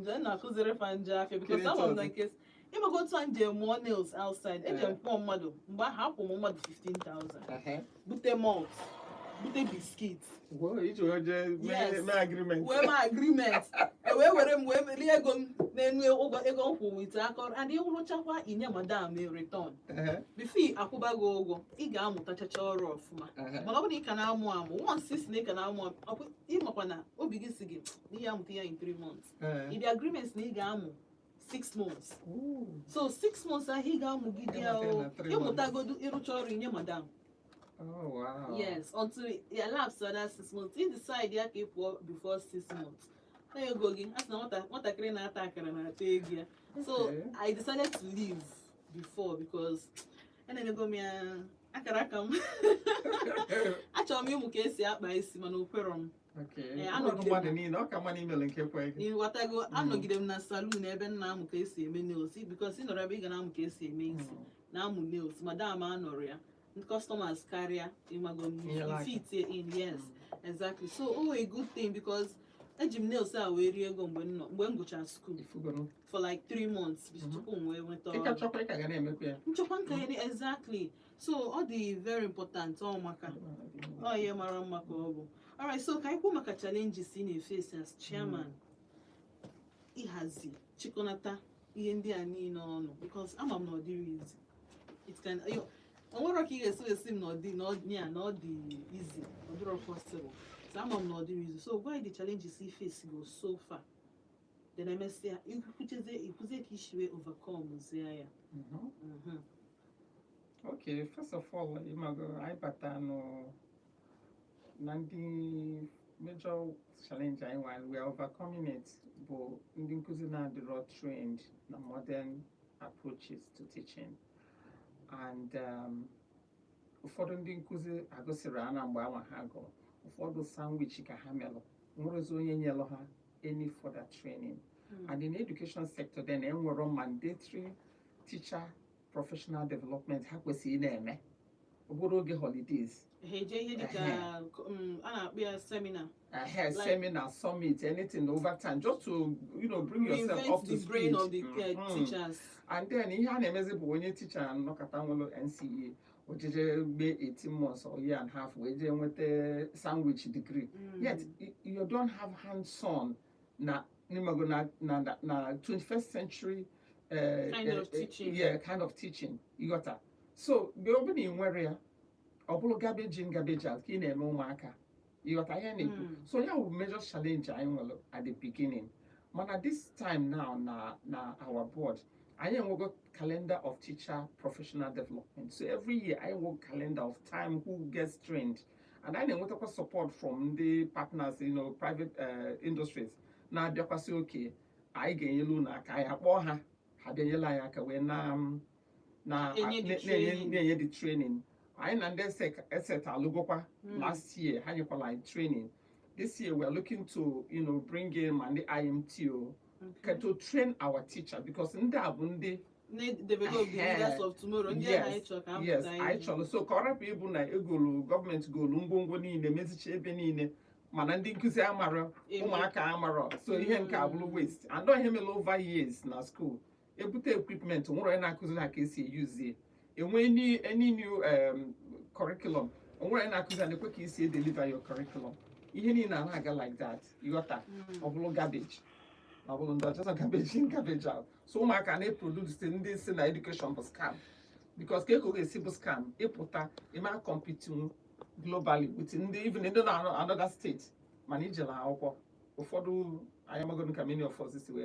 njọ, m na-akụziri fa njọ afịa because Kedu ama m na etu? nke ịmago otu a nje mụọ nails outside, eji m kpọọ mmadụ mgbe ahụ, akwụ m mmadụ 15,000, bute malt, bute biscuit. Well, iji wee jee Yes. mee agreement. Wee mee agreement, e wee were m wee rie ego m n'enu ụgwọ ego m kwụ with aka, and ịrụchakwa, inye madam a return. Before akwụba gị ụgwọ, ị ga-amụtachacha ọrụ ọfụma. Mana ọ bụrụ na ị ka na-amụ amụ, once si na ị ka na-amụ amụ, ịmakwa na obi gị si gị na ihe amụta ya in 3 months, ị agreement na ị ga-amụ 6 months. Ooh. So 6 months ahụ ị ga-amụgide ya. Ịmụta ya O na 3. Ịmụtagodu, ịrụcha ọrụ, inye madam. Oh, wow. Yes, until ya lapse other 6 months, ị decide ya ka ị pụọ before 6 months na ego gị. A sị na nwatakịrị na-ata akara na-ata ego ya. So I decided to leave before because enenego m ya akara aka m. Achọrọ m ịmụ ka esi akpa isi, mana o kwerọ m. Okay. Eh, Ọrụ anọgide mmadụ niile, ọ ka mma na imele nke kwe gị. Ịghọtago? Anọgide m na salon ebe m na-amụ ka esi eme nails, because ị nọrọ ebe ị ga na-amụ ka esi eme isi, na-amụ nails, madam anọrọ ya, ndị customers karịa, ịmago m. Nyere aka. Fit in, yes, exactly. So oh, a good thing, because eji m nails a wee rie ego mgbe m nọ, mgbe m gụchara school Ifugonu. for like 3 months tupu m wee nweta Ị ka ọrụ. chọkwa, ị ka ga na-emekwa ya. Nchekwa nka ya, exactly. So ọ dị very important, ọ maka ọ ihe mara mma ka ọ bụ. Alright, so ka anyị kwuo maka challenges ị na-eface as chairman, ịhazi, chịkọnata ihe ndị a niile ọnụ, because ama m na ọ dịrị easy. It can o nwere ka ị ga-esi esi m na ọ dị na ọ ya na ọ dị easy, ọ dịrọ possible. So ama m na ọ dịrị easy. So gwa anyị the challenges ị face go so far, then emesịa ikwuchezie, ikwuzie ka isi wee overcome zie ya. Okay, first of all, ịmago anyị bata nụ na ndị major challenge anyị nwere, we are overcoming it, bụ ndị nkụzi na-adịrọ trained na modern approaches to teaching, and ụfọdụ ndị nkụzi agụsịrị ana mgbe anwa ha gụrụ, ụfọdụ sandwich ka ha melụ, nwerezi onye nyelụ ha any further training. And in the education sector then, enwero mandatory teacher professional development ha kwesịrị ị na-eme obere oge holidays. Ha eje ihe dịka a na-akpọ ya seminar. Like seminar, summit, anything over time, just to bring yourself reinvent up to the brain speed of the teachers. And then ihe a na-emezi bụ onye teacher nnọkọta nwere NCE, ojeje mee 18 months or year and a half, wee jee nweta sandwich degree. Yet you don't have hands-on na n'ịmago na 21st century kind of teaching. Yeah, kind of teaching, ịghọta? So mgbe ọ bụla ị nwere ya, ọ bụrụ garbage in, garbage out ka ị na-eme ụmụaka, ịghọta ihe na-ekwu? So ya bụ major challenge anyị nwere at the beginning. Mana this time now, na our board, anyị enwego calendar of teacher professional development. So every year anyị enwego calendar of time who gets trained, and anyị na-enwetakwa support from ndị partners, private industries na-abịakwasị oke anyị ga-enyelu unu aka. Anyị akpọọ ha, ha bịa anyị aka wee na enye the na-enye training. Na-enye the training. Anyị na ndị ESET alụgokwa. Last year ha nyekwara anyị training. This year we are looking to bring in ma ndị IMTO to train our teacher, because ndị a bụ ndị na-develop the leaders of tomorrow, ndị ahụ anyị chọrọ ka ha Yes. pụta Anyị ihe. chọrọ so ka ọ rapụ ịbụ na egolu gọọmenti golu ngwongwo niile, mezicha ebe niile, mana ndị nkụzi amarọ, ụmụaka amarọ. So ihe nke a bụrụ waste, and ọ ihe mere over years na school, ebute equipment, nwere onye na-akụziri ha ka esi eyuzie. Enwe any new curriculum, onwere onye na-akụzi ha na-ekwe ka esi deliver your curriculum. Ihe niile a na-aga like that, ịghọta? Ọ bụrụ garbage, ọ bụrụ ndị ọchọchọ, garbage in, garbage out. So ụmụaka na-eproduce ndị si na education bụ scam, because ka ego ga-esi bụ scam, ịpụta ịma compete globally with ndị, even ndị nọ another state, mana ijere akwụkwọ ụfọdụ. Anyị amagodu ka many of us si wee